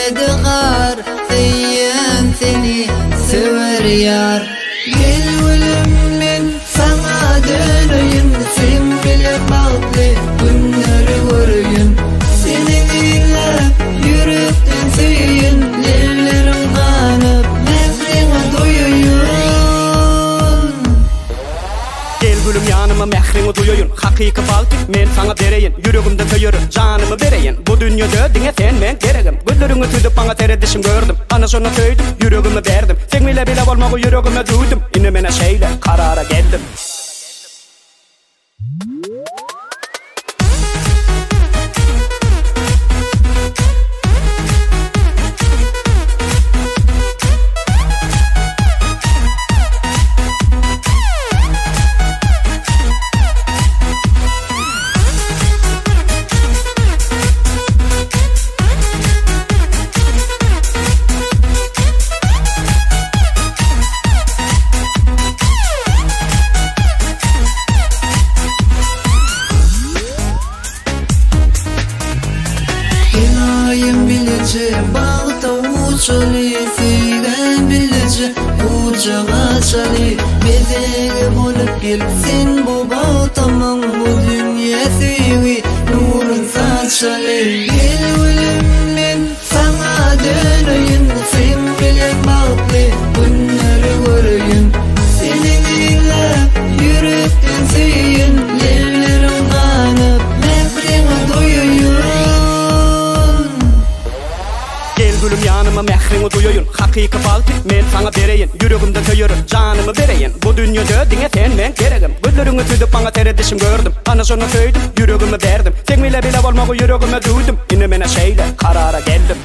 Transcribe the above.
Dünýede har Söýýän seni söwer ýar. Gel gülüm men saňa döneýin Sen bilen bagtly günleri göreýin Seni diňläp ýürekden söýeýin Leblerim ganyp mähriňe doýaýyn. Gel gülüm ýanyma mähriňi duýaýyn Hakyky bagty men saňa bereýin Ýüregimden söýerin janymy bereýin Bu dünýede diňe sen meň geregim Gözleriňi süzüp maňa seredişiň gördüm Ana şonda söýdüm ýüregimi berdim Seň bile bile bolmagy ýüregime düwdüm Indi menä şeýle karara geldim. Hemaýym bileje bagta uçaly Söýgä bileje gujak açaly Bezegi bolup gel sen bu bagtymyň Bu dünýä söýgi nurun saçaly Gel gülüm men saňa döneýin Sen bilen bagtly günleri göreýin Seni diňläp ýürekden söýeýin Leblerim ganyp mähriňe doýaýyn. Gel gülüm ýanyma mähriňi duýaýyn Hakyky bagty men saňa bereýin Ýüregimden söýerin janymy bereýin Bu dünýede diňe sen meň geregim Gözleriňi süzüp maňa seredişiň gördüm Ana şonda söýdüm ýüregimi berdim Seň bile bile bolmagy ýüregime düwdüm Indi menä şeýle karara geldim.